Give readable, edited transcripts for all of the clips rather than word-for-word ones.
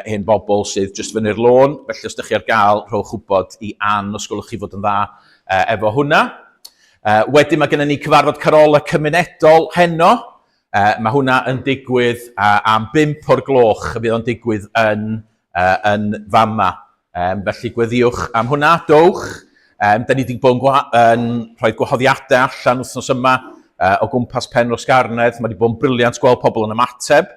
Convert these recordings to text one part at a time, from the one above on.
hen bobl sydd jyst fyny'r lôn. Felly os ydych chi ar gael, rhowch wybod i Ann os gwelwch chi fod yn dda efo hwnna. Wedyn mae gennym ni cyfarfod carolau cymunedol heno. Mae hwnna yn digwydd am 5 o'r gloch, y bydd o'n digwydd yn, yn fama. Felly gweddiwch am hwnna, dowch. Da ni wedi bod yn, gwa yn rhoi gwahoddiadau allan wythnos yma o gwmpas Pen Rosgarnedd. Mae wedi bod yn briliant gweld pobl yn ymateb.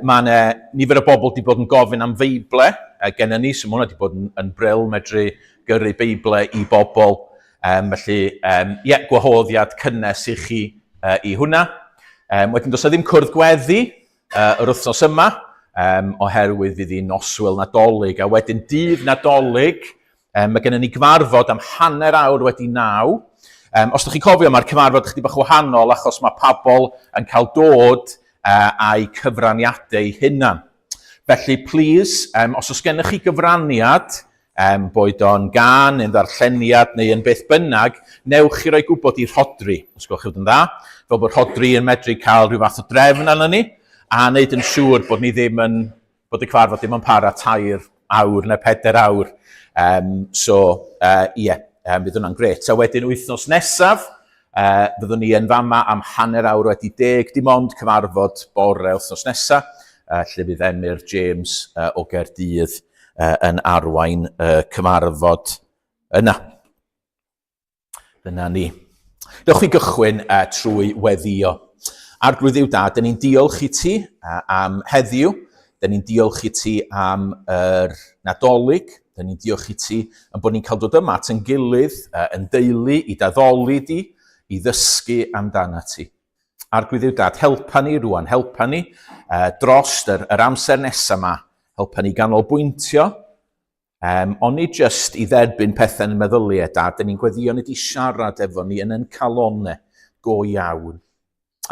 Mae yna nifer o bobl wedi bod yn gofyn am Feible gennym ni, so mae hwnna wedi bod yn, yn bril medru gyrru Beible i bobl. Felly, ie, yeah, gwahoddiad cynnes i chi i hwnna. Wedyn, does 'na ddim cwrdd gweddi yr wythnos yma, oherwydd fydd hi'n noswyl Nadolig. A wedyn dydd Nadolig, mae gennym ni gyfarfod am 9:30. Os ydych chi'n cofio, mae'r cyfarfod chydig bach wahanol achos mae pobl yn cael dod a'u cyfraniadau eu hunan. Felly, please, os oes gennych chi gyfraniad, boed o'n gân neu'n ddarlleniad neu yn beth bynnag, newch chi roi gwybod i Rhodri, os gwelwch chi fod yn dda, fel bod Rhodri yn medru cael rhyw fath o drefn arno ni, a wneud yn siŵr bod ni ddim yn, bod y cyfarfod ddim yn para 3 awr neu 4 awr. So, ie, yeah, fydd hwnna'n grêt. A wedyn wythnos nesaf, fyddwn ni yn fama am 10:30, dim ond cyfarfod bore wythnos nesaf, lle fydd Emyr James o Gaerdydd yn arwain y cyfarfod yna. Dyna ni. Dewch i gychwyn trwy weddio. Arglwydd Dduw Dad, dyn ni'n diolch i ti am heddiw, dyn ni'n diolch i ti am yr Nadolig, dyn ni'n diolch i ti yn bod ni'n cael dod yma at yn gilydd, yn deulu, i daddoli di, i ddysgu amdana ti. Arglwydd Dduw Dad, helpa ni rwan, helpa ni dros yr, yr amser nesaf yma, helpa ni ganolbwyntio, ond nid jyst i dderbyn pethau yn y meddyliau, Dad, dyn ni'n gweddio ni di siarad efo ni yn yn calonau go iawn.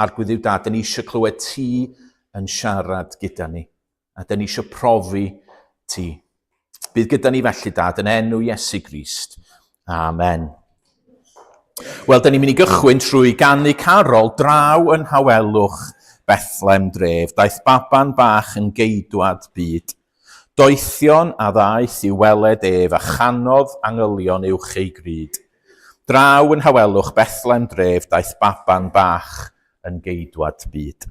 Arglwydd Dduw Dad, dyn ni eisiau clywed ti yn siarad gyda ni, a dyn ni eisiau profi ti. Bydd gyda ni felly, Dad, yn enw Iesu Grist. Amen. Wel, dyn ni'n mynd i gychwyn trwy ganu carol draw yn nhawelwch Bethlem dref. Daeth baban bach yn geidwad byd. Doethion a ddaeth i'w weled ef a chanodd angylion uwch ei gryd. Draw yn nhawelwch Bethlem dref daeth baban bach yn geidwad byd.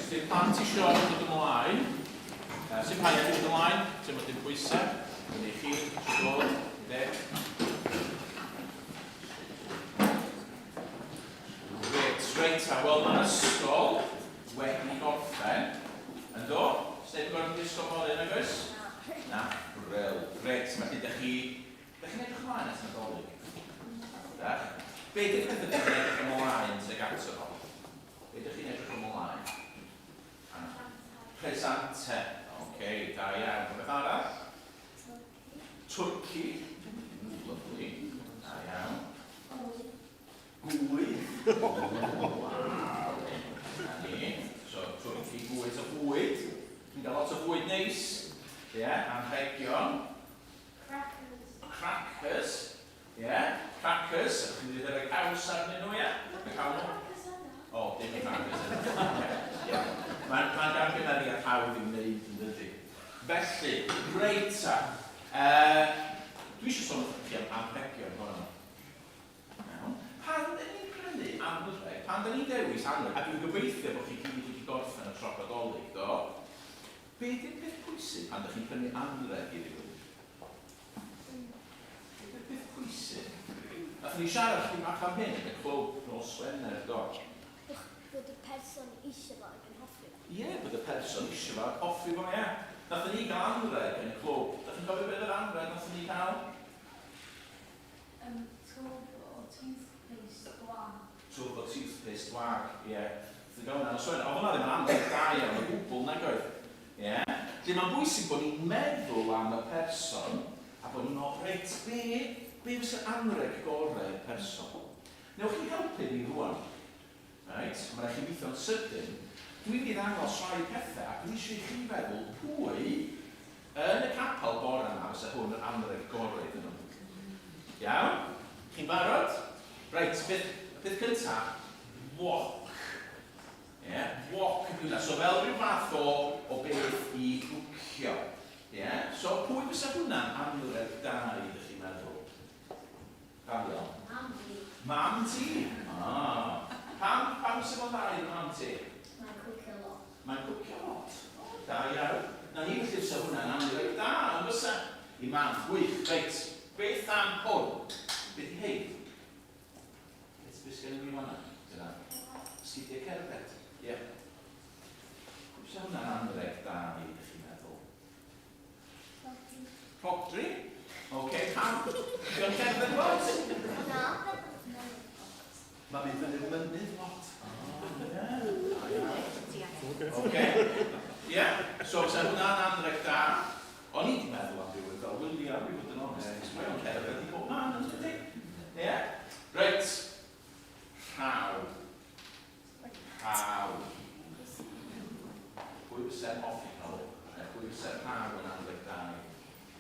os di'r plant isio dod ymlaen, sy'n rhaid i dod ymlaen, teimlo dim pwysau, fyny i chi, eisiau dod, de. Reit, reit, a wel mae'r ysgol wedi gorffen, yn do? Sneb yn gorfod mynd i ysgol fory, nag oes? Na. Bril. Reit, felly dych chi Dych chi'n edrych ymlaen at Nadolig? Dach? Be di'r pethau dych chi'n edrych ymlaen tuag ato fo? Be dych chi'n edrych ymlaen? Presante. Oce, okay, da iawn. Rhywbeth arall? Twrci. Mm, lyfli. Da iawn. Gwydd. Waw. Na ni. So, twrci, gwydd o bwyd. Chi'n cael lot o bwyd neis. Ie, yeah, anrhegion. Crackers. Crackers. Ie, yeah. Crackers. Ydych chi'n mynd i ddod caws arnyn nhw, ie? Dim crackers yna. O, dim y crackers yna. Ie. Mae'n ma gamgymeriad hawdd i'w wneud, yn dydy. Felly, reit ta. Dwi eisiau sôn wrthych chi am anrhegion bore yma. Iawn. Pan dyn ni'n prynu anrheg, pan dyn ni'n dewis anrheg, a dwi'n gobeithio bod chi gyd wedi gorffen y siop Nadolig, do? Be di'r peth pwysig pan dych chi'n prynu anrheg i rywun? Be di'r peth pwysig? Nathon ni siarad chydig bach am hyn yn y clwb nos Wener, do? Bod y person eisiau fo ac yn hoffi fo. Ie, bod y person eisiau fo ac hoffi fo, ie. Nathon ni gael anrheg yn y clwb. Dach chi'n cofio be oedd yr anrheg nathon ni gael? Yym, twb o toothpaste gwag. Twb o toothpaste gwag, ie. Wnaethon ni gael hwnna nos Wener. Oedd hwnna ddim yn anrheg da iawn o gwbl, nag oedd? Ie? Felly mae'n bwysig bod ni'n meddwl am y person a bod ni'n meddwl, reit, be, be fysa'r anrheg gorau i'r person? Newch chi helpu fi rŵan? Reit, mae'n rhaid chi weithio'n sydyn. Dwi'n mynd i ddangos rhai pethau a dwi eisiau i chi feddwl pwy Yn y capel bore 'ma fysa hwn yr anrheg gorau iddyn nhw. Iawn? Chi'n barod? Reit, beth, y peth cynta, wok. Ie, yeah, wok ydy hwnna. So fel rhyw fath o, o beth i gwcio. Ie, yeah? So pwy fysa hwnna'n anrheg da i ydych chi'n meddwl? Daniel? Mam fi. Mam ti? Ah. Pam, pam sy'n fo'n dda i dy mam ti? Mae'n cwcio lot. Mae'n cwcio lot. O, da iawn. Na ni, felly fysa hwnna'n anrheg da, yn fysa? I mam, gwych. Reit, beth am hwn? Be di hein? Beth, beth sgennym ni fan'na? Dyna. Sgidiau cerdded. Ie. Yeah. Fysa hwnna'n anrheg da i, ydych chi'n meddwl? Rhodri. Oce, pam? Di o'n cerdded lot? Na. Mae'n mynd fyny'r mynydd lot. Oce. Ie, so fysa hwnna'n anrheg da. O'n i wedi meddwl am rhywun fel William, i fod yn onest. Mae o'n cerdded i bob man, yn dydi? Ie. Reit. Rhaw. Rhaw. Pwy fysa'n hoffi cael, neu pwy fysa'r rhaw yn anrheg da i?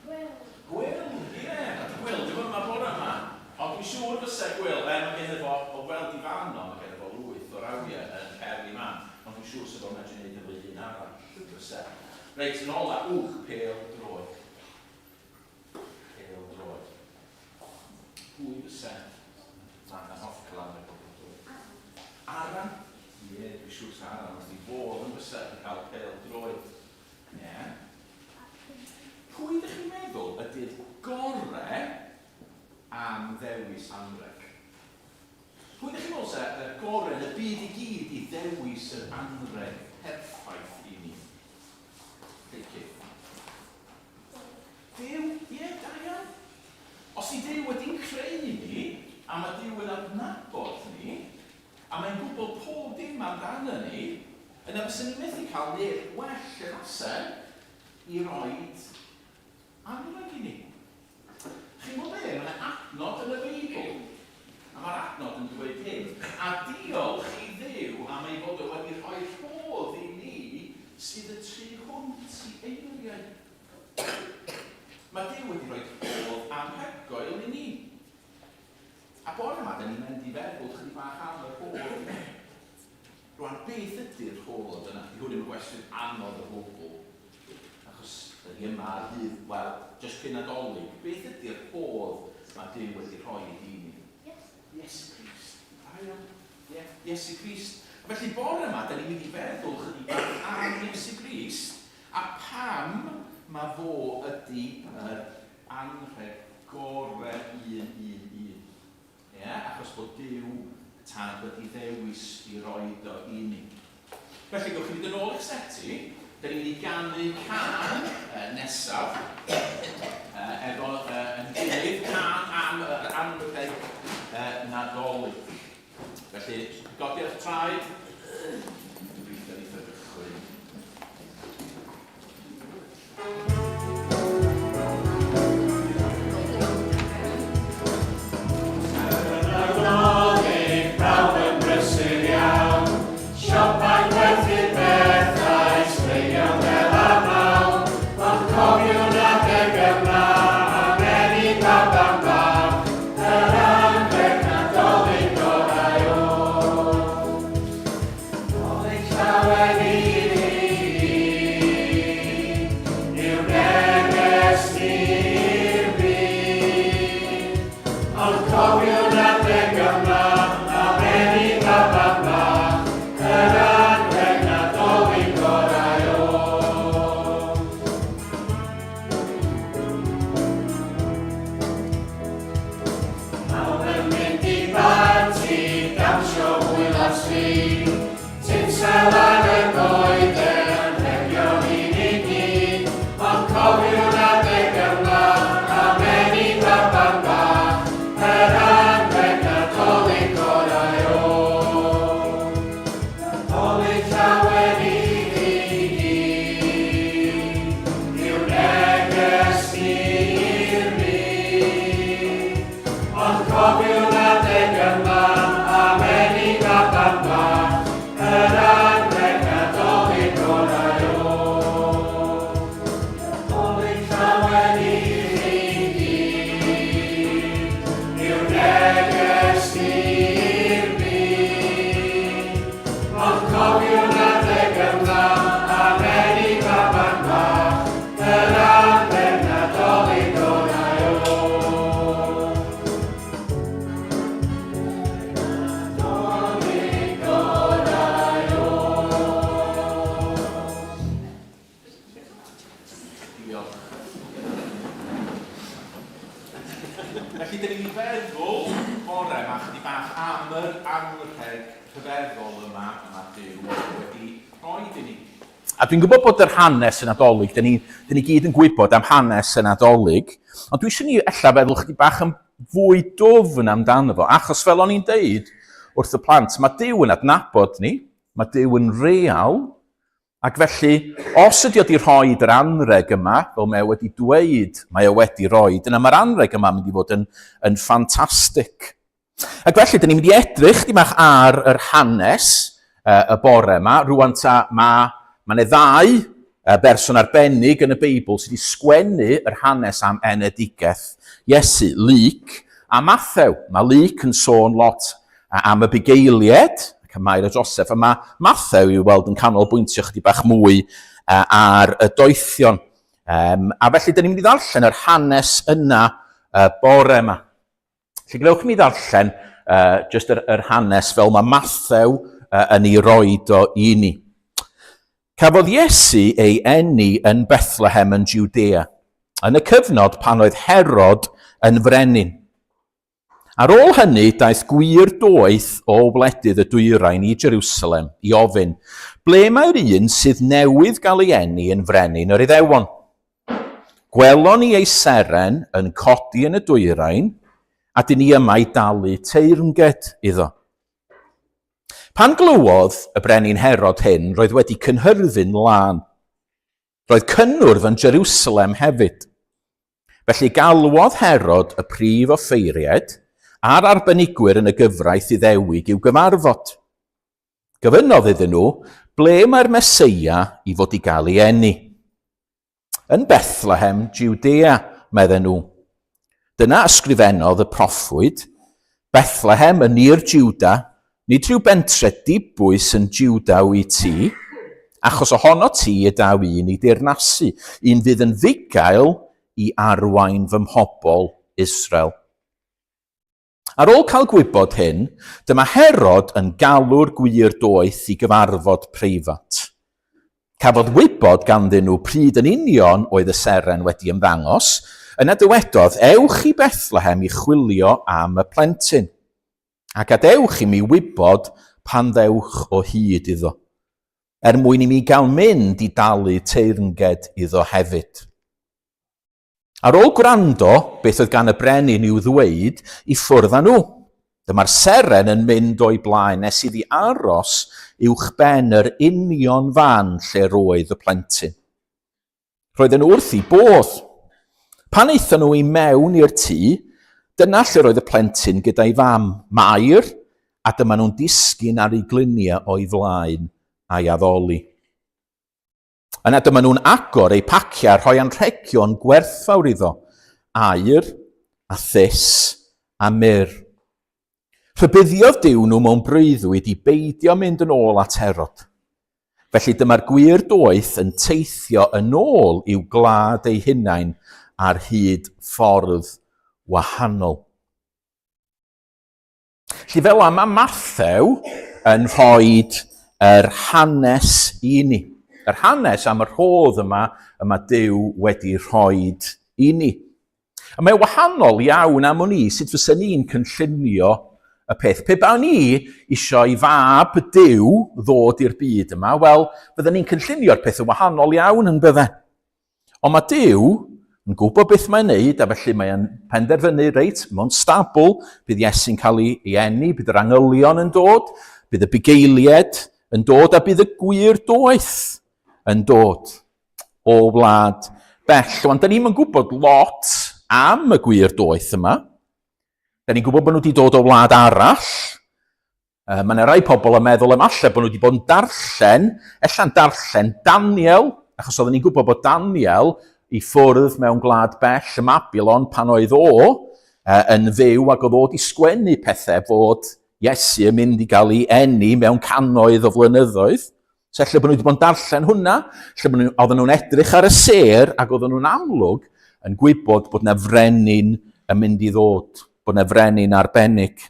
Gwil. Gwil, ie. A di Gwil ddim yma bore yma. Ond dwi'n siŵr fysa Gwil, er mae genno fo, o weld i fan o, mae genno fo lwyth o rawiau yn cefn i mam, ond dwi'n siŵr 'sa fo'n medru neud efo un arall, fysa. Reit, yn ola, uwch pêl droed. Pêl droed. Pwy fysa Mam yn hoffi cael anrheg o bêl droed? Aran. Ie, dwi'n siŵr 'sa Aran wrth ei fodd yn fysa yn cael pêl droed. Ie. Pwy ydych chi'n meddwl ydy'r gore am ddewis anrheg? Pwy ydych chi'n meddwl 'sa y gore yn y byd i gyd i ddewis yr anrheg perffaith i ni? Lleucu. Duw, ie, da iawn. Os 'di Duw wedi'n creu ni, a mae Duw yn adnabod ni, a mae'n gwybod pob dim amdano ni, yna fysen ni methu cael neb gwell yn asen i roid anrheg i ni. Chi'n gwybod be? Mae yna adnod yn y Beibl, a mae'r adnod yn dweud hyn, A diolch i Dduw am ei fod o wedi rhoi rhodd i ni sydd y tu hwnt i eiriau. Mae Duw wedi rhoi rhodd anhygoel i ni. A bore 'ma, 'da ni'n mynd i feddwl chydig bach am y rhodd yna. Rwan, beth ydy'r rhodd yna? Di hwn ddim yn gwestiwn anodd o gwbl, achos 'da ni yma ar ddydd, wel, jyst cyn Nadolig. Beth ydy'r rhodd mae Duw wedi rhoi i ni? Iesu. Iesu Grist. Da iawn. Ie, Iesu Grist. Felly bore yma, da ni'n mynd i feddwl chydig bach am Iesu Grist a pam mae fo ydy yr anrheg gore un un un. Ie, achos bod Duw y Tad wedi ddewis i roid o i ni. Felly, gewch chi fynd yn ôl i'ch seti. Da ni'n mynd i ganu cân nesaf efo yn gilydd, cân am yr anrheg Nadolig. Felly, godi ar eich traed. Gobeithio neith o gychwyn. Diolch. Felly, dyn ni'n feddwl bore yma chydig bach am yr anrheg rhyfeddol yma y mae Duw wedi rhoi i ni. A dwi'n gwybod bod yr hanes y Nadolig, dyn ni, dyn ni gyd yn gwybod am hanes y Nadolig, ond dwi eisiau ni ella feddwl chydig bach yn fwy dwfn amdano fo, achos fel o'n i'n deud wrth y plant, mae Duw yn adnabod ni, mae Duw yn real, ac felly, os ydy o wedi rhoi yr anreg yma, fel mae o wedi dweud mae o wedi rhoi, dyna mae'r anreg yma yn mynd i fod yn, yn ffantastig. Ac felly, dyn ni'n mynd i edrych dim bach ar yr hanes uh, y bore yma. Rwan ta, mae ma yna ddau uh, berson arbennig yn y Beibl sydd wedi sgwennu yr hanes am enedigaeth Iesu, Luc a Mathew. Mae Luc yn sôn lot am y bugeilied, ac am Mair a Joseph, a mae Mathew i'w weld yn canolbwyntio chydig bach mwy ar y doethion. Um, a felly, dyn ni'n mynd i ddarllen yr hanes yna uh, bore yma. Felly gwnewch i mi ddarllen uh, just yr, yr hanes fel mae Mathew uh, yn ei roed o i ni. Cafodd Iesu ei eni yn Bethlehem yn Judea, yn y cyfnod pan oedd Herod yn frenin. Ar ôl hynny, daeth gwir doeth o wledydd y dwyrain i Jerusalem i ofyn, ble mae'r un sydd newydd gael ei eni yn frenin yr Iddewon? Gwelon ni ei seren yn codi yn y dwyrain, a dyn ni yma i dalu teyrnged iddo. Pan glywodd y brenin Herod hyn, roedd wedi cynhyrfu'n lân. Roedd cynnwrf yn Jerusalem hefyd. Felly galwodd Herod y prif offeiriaid a'r arbenigwyr yn y gyfraith Iddewig i'w gyfarfod. Gofynnodd iddyn nhw, Ble mae'r Meseia i fod i gael ei eni? Yn Bethlehem, Judea, medden nhw. Dyna ysgrifennodd y proffwyd, Bethlehem yn nir Juda, nid rhyw bentre dibwys yn Juda wyt ti, achos ohono ti y daw un i deyrnasu, un fydd yn fugail i arwain fy mhobl Israel. Ar ôl cael gwybod hyn, dyma Herod yn galw'r gwir doeth i gyfarfod preifat. Cafodd wybod ganddyn nhw pryd yn union oedd y seren wedi ymddangos, yna dywedodd, Ewch i Bethlehem i chwilio am y plentyn, a gadewch i mi wybod pan ddewch o hyd iddo, er mwyn i mi gael mynd i dalu teyrnged iddo hefyd. Ar ôl gwrando beth oedd gan y brenin i'w ddweud, i ffwrdd â nhw. Dyma'r seren yn mynd o'i blaen nes iddi aros uwchben yr union fan lle roedd y plentyn. Roedden nhw wrth eu bodd. Pan aethon nhw i mewn i'r tŷ, dyna lle roedd y plentyn gyda'i fam, Mair, a dyma nhw'n disgyn ar eu gliniau o'i flaen a'i addoli. Yna dyma nhw'n agor eu paciau a rhoi anrhegion gwerthfawr iddo, aur a thus a myrr. Rhybuddiodd Duw nhw mewn breuddwyd i beidio mynd yn ôl at Herod. Felly dyma'r gwir doeth yn teithio yn ôl i'w gwlad eu hunain ar hyd ffordd wahanol. Felly fel yma mae Mathew yn rhoi yr hanes i ni. Yr hanes am y rhodd yma y mae Duw wedi rhoi i ni. A mae wahanol iawn am wn i sut fysa ni'n cynllunio y peth. Pe bawn ni eisiau i fab Duw ddod i'r byd yma, wel, fydden ni'n cynllunio'r peth yn wahanol iawn yn bydden. Ond mae Duw yn gwybod beth mae'n neud, a felly mae'n penderfynu, reit, mewn stabl, bydd Iesu'n cael ei, ei eni, bydd yr angylion yn dod, bydd y bugeilied yn dod, a bydd y gwir doeth yn dod o wlad bell. Wan, da ni'n gwybod lot am y gwir doeth yma. Da ni'n gwybod bod nhw wedi dod o wlad arall. Mae yna rai pobl yn meddwl efallai bod nhw wedi bod yn darllen, ella'n darllen Daniel, achos oedden ni'n gwybod bod Daniel i ffwrdd mewn gwlad bell ym Mabilon pan oedd o yn fyw ac oedd o wedi sgwennu pethau fod Iesu yn mynd i gael ei eni mewn cannoedd o flynyddoedd. So ella bod nhw wedi bod yn darllen hwnna, ella bod nhw, oedden nhw'n edrych ar y sêr ac oedden nhw'n amlwg yn gwybod bod yna frenin yn mynd i ddod, bod yna frenin arbennig.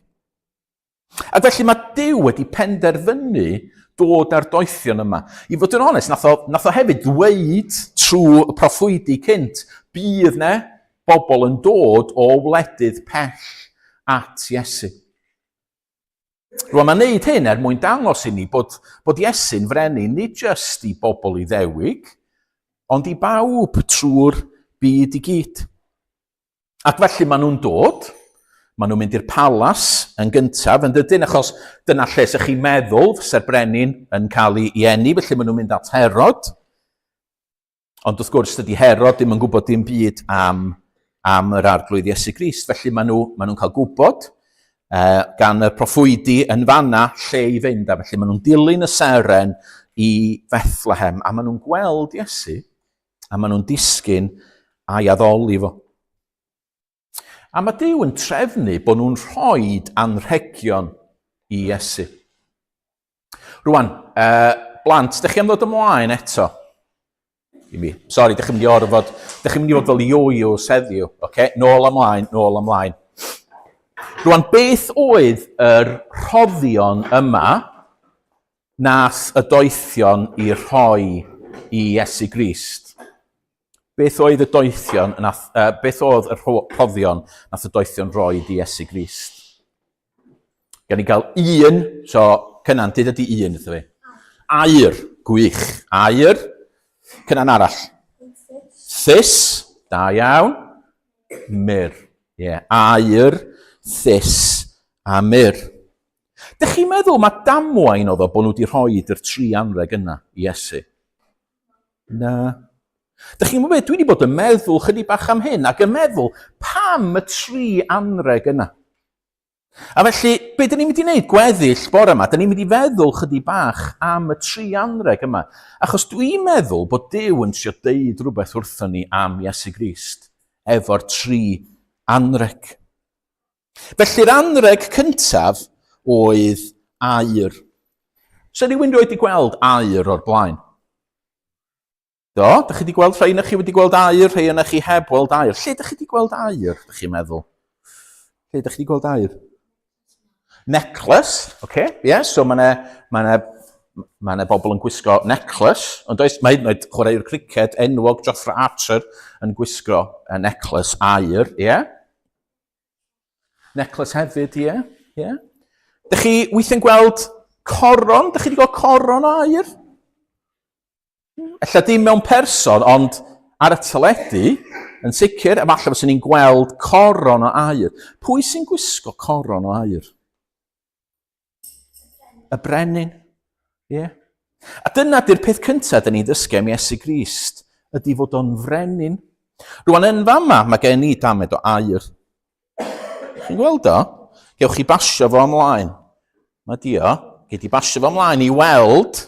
Ac felly mae Duw wedi penderfynu dod â'r doethion yma. I fod yn onest, nath o, nath o hefyd ddweud trwy y proffwydi cynt, bydd ne bobl yn dod o wledydd pell at Iesu. Rwan mae'n neud hyn er mwyn dangos i ni bod, bod Iesu'n frenin nid jyst i bobl Iddewig, ond i bawb trwy'r byd i gyd. Ac felly maen nhw'n dod, maen nhw'n mynd i'r palas yn gyntaf, yn dydyn, achos dyna lle sy'ch chi'n meddwl fysa'r brenin yn cael ei eni, felly maen nhw'n mynd at Herod. Ond wrth gwrs, dydy Herod ddim yn gwybod dim byd am, am yr arglwydd Iesu Grist, felly maen nhw, maen nhw'n cael gwybod uh, gan y proffwydi yn fanna lle i fynd, a felly maen nhw'n dilyn y seren i Bethlehem, a maen nhw'n gweld Iesu, a maen nhw'n disgyn a'i addoli fo. A mae Duw yn trefnu bod nhw'n rhoi anrhegion i Iesu. Rwan, uh, blant, ydych chi am ddod ymlaen eto? I mi. Sori, ydych chi'n mynd i orfod, ydych chi'n mynd i fod fel yo-yos heddiw. Okay? Nôl ymlaen, nôl ymlaen. Rwan, beth oedd yr rhoddion yma Nath y doethion i rhoi i Iesu Grist. Beth oedd y doethion, nath, uh, beth oedd y rhoddion nath y doethion roi i Iesu Grist? Gan i gael un, so Cynan, dyd ydi un wrtho fi. Aur, gwych. Aur. Cynan arall. Thus, da iawn. Myr. Ie, yeah. Aur, thus a myr. Dych chi'n meddwl mae damwain oedd o bod nhw wedi rhoi yr tri anreg yna i Iesu? Na. Dych chi'n meddwl, dwi wedi bod yn meddwl chydig bach am hyn ac yn meddwl pam y tri anreg yna? A felly, be dyn ni'n mynd i wneud gweddill bore yma? Dyn ni'n mynd i feddwl chydig bach am y tri anreg yma. Achos dwi'n meddwl bod Duw yn trio deud rhywbeth wrthon ni am Iesu Grist efo'r tri anreg. Felly'r anrheg cyntaf oedd aur. So rhywun rioed wedi gweld aur o'r blaen? Do, da chi wedi gweld rhai yna chi wedi gweld aur, rhai yna chi heb weld aur. Lle da chi wedi gweld aur, da chi'n meddwl? Lle da chi wedi gweld aur? Necklace, oce, okay, yeah, so mae yna ma 'na, ma 'na bobl yn gwisgo necklace, ond oes, mae hyd yn oed chwaraewr criced enwog Jofra Archer yn gwisgo y necklace aur, ie. Yeah. Necklace hefyd, ie. Yeah, ie. Yeah. Dych chi weithiau'n gweld coron? Dych chi wedi gweld coron o aur? Ella dim mewn person, ond ar y teledu, yn sicr, efallai fyswn ni'n gweld coron o aur. Pwy sy'n gwisgo coron o aur? Y brenin. Ie. Yeah. A dyna di'r peth cyntaf dyn ni'n ddysgu am Iesu Grist, ydy fod o'n frenin. Rwan yn fama, mae gen i damed o aur. Chi'n gweld o? Gewch chi basio fo ymlaen. Mae di o. Gei di basio fo ymlaen i weld.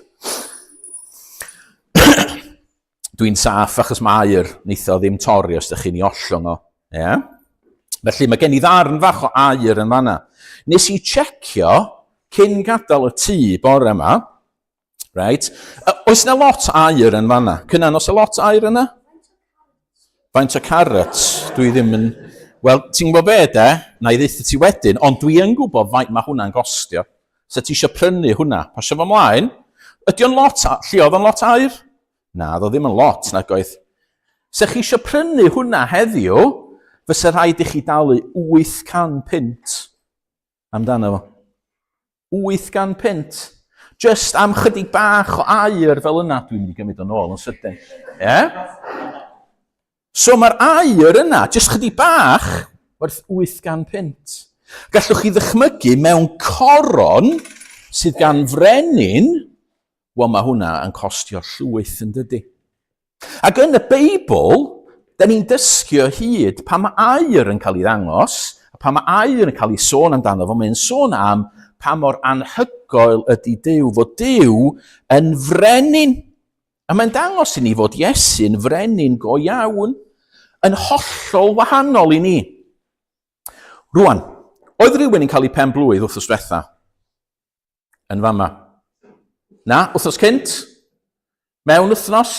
Dwi'n saff achos mae aur wneith o ddim torri os ydych chi'n ei ollwng o. Yeah? Felly mae gen i ddarn fach o aur yn fanna. Nes i checio cyn gadael y tŷ bore yma. Right? Oes yna lot o aur yn fanna? Cynnan, oes yna lot o aur yna? Faint o carrots? Dwi ddim yn... Wel, ti'n gwybod be, de? Na i ddeutha ti wedyn, ond dwi yn gwybod faint mae hwnna'n gostio. So ti eisiau prynu hwnna, pasio fo mlaen. Ydy o'n lot, lle oedd o'n lot aur? Na, oedd o ddim yn lot, nag oedd. Se chi eisiau prynu hwnna heddiw, fysa rhaid i chi dalu 800 punt amdano fo. 800 punt. Just am chydig bach o air fel yna. Dwi'n mynd i gymryd o'n ôl yn sydyn. Yeah? So mae'r air yna, just chydig bach, werth 800 punt. Gallwch chi ddychmygu mewn coron sydd gan frenin, wel mae hwnna yn costio llwyth yn dydy. Ac yn y Beibl, da ni'n dysgu o hyd pan mae air yn cael ei ddangos, a pan mae air yn cael ei sôn amdano fo, mae'n sôn am pa mor anhygoel ydy Duw, fod Duw yn frenin. A mae'n dangos i ni fod Iesu'n frenin go iawn, yn hollol wahanol i ni. Rwan, oedd rhywun yn cael ei pen blwydd wrth diwetha? Yn fama. Na, wythnos cynt? Mewn wythnos?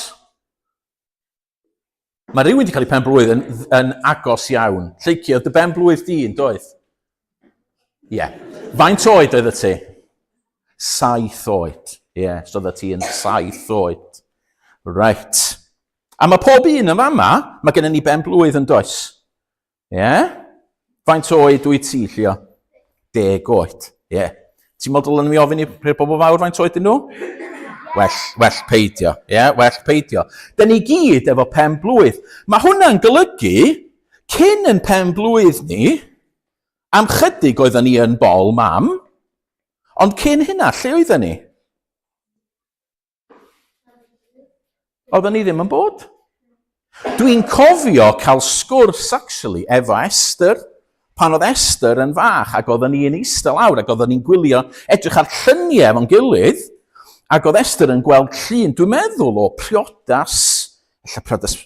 Mae rhywun wedi cael ei pen blwydd yn, yn agos iawn. Lleici, oedd dy ben blwydd di yn doedd? Ie. Yeah. Faint oed oedd y ti? Saith oed. Ie, yeah, so oedd ti yn saith oed. Right. A mae pob un yn fama, mae gennym ni ben blwydd yn does? Ie? Yeah? Faint oed wyt ti, Llio? 10 oed. Ie. Yeah. Ti'n meddwl dylen ni ofyn i'r bobl fawr faint oed nhw? Well, well peidio. Ie, yeah, well peidio. Da ni gyd efo pen blwydd. Mae hwnna'n golygu, cyn yn pen blwydd ni, am chydig oedden ni yn bol mam, ond cyn hynna, lle oedden ni? Oedden ni ddim yn bod. Dwi'n cofio cael sgwrs, actually, efo Esther, pan oedd Esther yn fach, ac oedden ni'n eistedd lawr, ac oedden ni'n gwylio, edrych ar lluniau efo'n gilydd, ac oedd Esther yn gweld llun, dwi'n meddwl, o priodas, ella priodas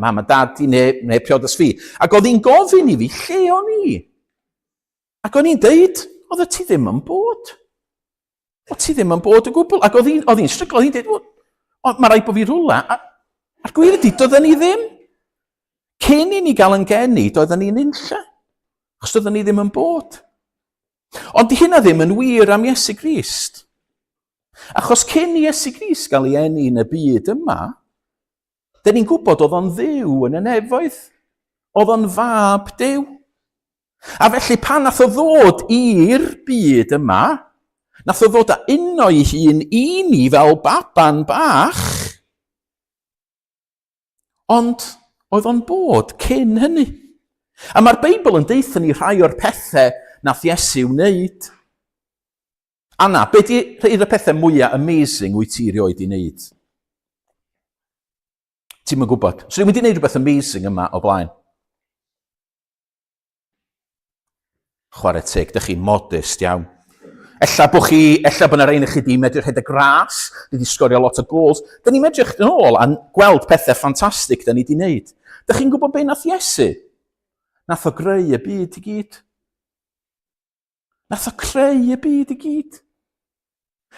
mam a dad i, neu, neu priodas fi, ac oedd hi'n gofyn i fi, lle o'n i? Ac o'n i'n deud, oedd ti ddim yn bod. O ti ddim yn bod o gwbl. Ac oedd hi'n, oedd hi'n stryglo, oedd hi'n dweud, o, mae rhaid bod fi rhywle. A, a'r gwir ydy, doedden ni ddim. Cyn i ni gael yn geni, doedden ni'n unlle. Achos doedden ni ddim yn bod. Ond di hynna ddim yn wir am Iesu Grist. Achos cyn i Iesu Grist gael ei eni yn y byd yma, dyn ni'n gwybod oedd o'n ddiw yn y nefoedd. Oedd o'n fab Duw. A felly pan nath o ddod i'r byd yma, nath o ddod â uno ei hun i ni fel baban bach. Ond oedd o'n bod cyn hynny. A mae'r Beibl yn deutha ni rhai o'r pethau nath Iesu wneud. Anna, be di rhai o'r pethau mwyaf amazing wyt ti rioed i wneud? Ti'n mynd gwybod. So, dwi'n mynd i wneud rhywbeth amazing yma o blaen. Chwarae teg, dych chi'n modest iawn. Ella bod chi, ella bod yna rhain i chi di medru rhedeg ras, di di sgorio lot o gols. Da ni'n medru yn ôl a gweld pethau ffantastig da ni di wneud. Da chi'n gwybod be nath Iesu? Nath o greu y byd i gyd. Nath o creu y byd i gyd.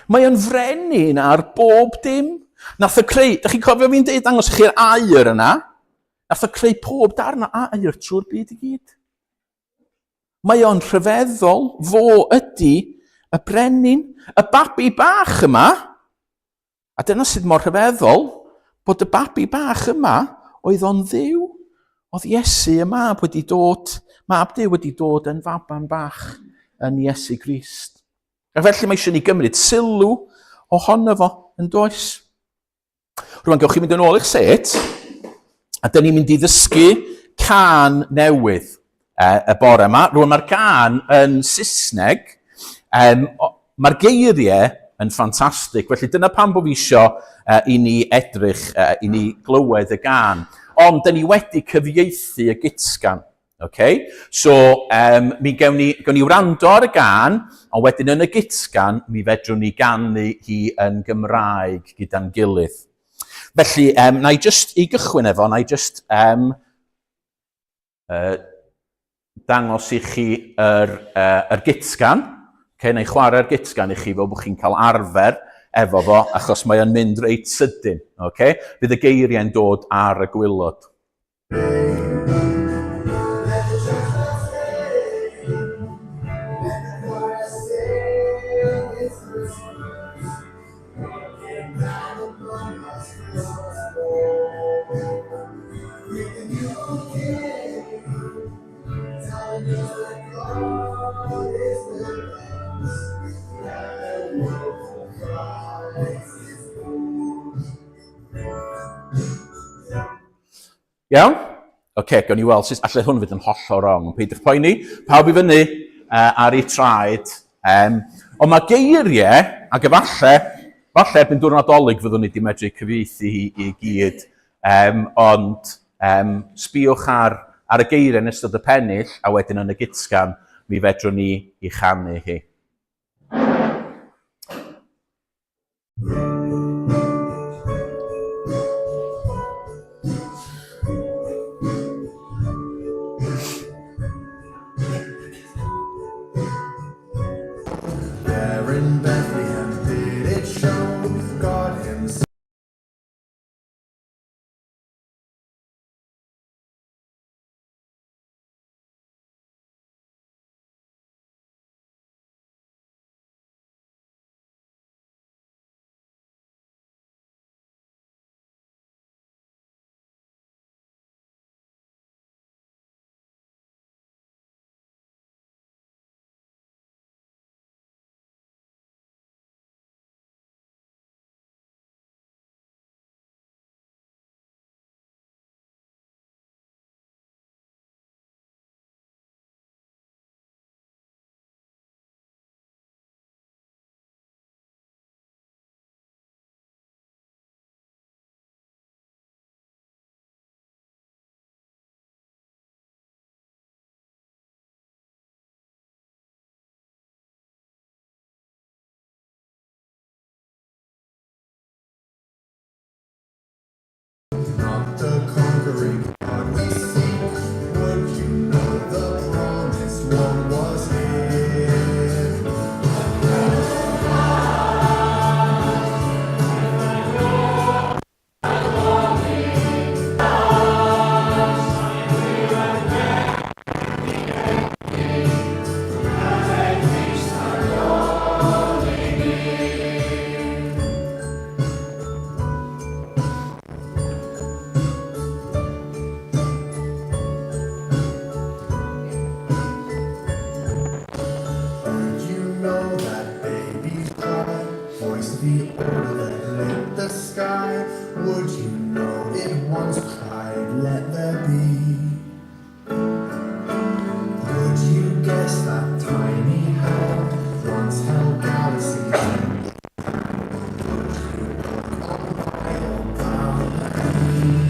Mae o'n frenin ar bob dim. Nath o creu, da chi'n cofio fi'n deud dangos i chi'r air yna? Nath o creu pob darn o air trwy'r byd i gyd. Mae o'n rhyfeddol, fo ydy y brenin, y babi bach yma. A dyna sydd mor rhyfeddol, bod y babi bach yma oedd o'n ddiw. Oedd Iesu y mab wedi dod, mab Duw wedi dod yn faban bach yn Iesu Grist. A felly mae eisiau ni gymryd sylw ohono fo, yn does? Rwan, gewch chi mynd yn ôl i'ch set, a dyn ni'n mynd i ddysgu can newydd y bore yma. Rwan, mae'r gan yn Saesneg, mae'r geiriau yn ffantastig, felly dyna pam bod fi isio i ni edrych, i ni glywed y gan. Ond, dyn ni wedi cyfieithu y gitsgan. Okay? So, mi gewn ni, gewn ni wrando ar y gan, ond wedyn yn y gitgan, mi fedrwn ni ganu hi yn Gymraeg gyda'n gilydd. Felly, na i just, i gychwyn efo, na i just dangos i chi yr, yr gitgan. Okay, na i chwarae'r gitgan i chi fel bod chi'n cael arfer efo fo, achos mae o'n mynd reit sydyn. Okay? Bydd y geiriau'n dod ar y gwylod. Iawn? Oce, okay, gawn ni weld sut allai hwn fynd yn hollol wrong. Ond peidiwch poeni, pawb i fyny ar eu traed. Ond mae geiriau, ac efallai, falle erbyn diwrnod Nadolig fyddwn ni wedi medru cyfieithu hi i gyd. Ond sbïwch ar, ar y geiriau yn ystod y pennill, a wedyn yn y gitsgan, mi fedrwn ni i chanu hi. There in Bethlehem did it show God himself. Not the conquering God we seek. Would you know the promised one was here? Would you know that baby's cry? Voice the order that lit the sky. Would you know it once cried, let there be? Would you guess that tiny hand once held galaxies? Would you walk on by or bow the knee?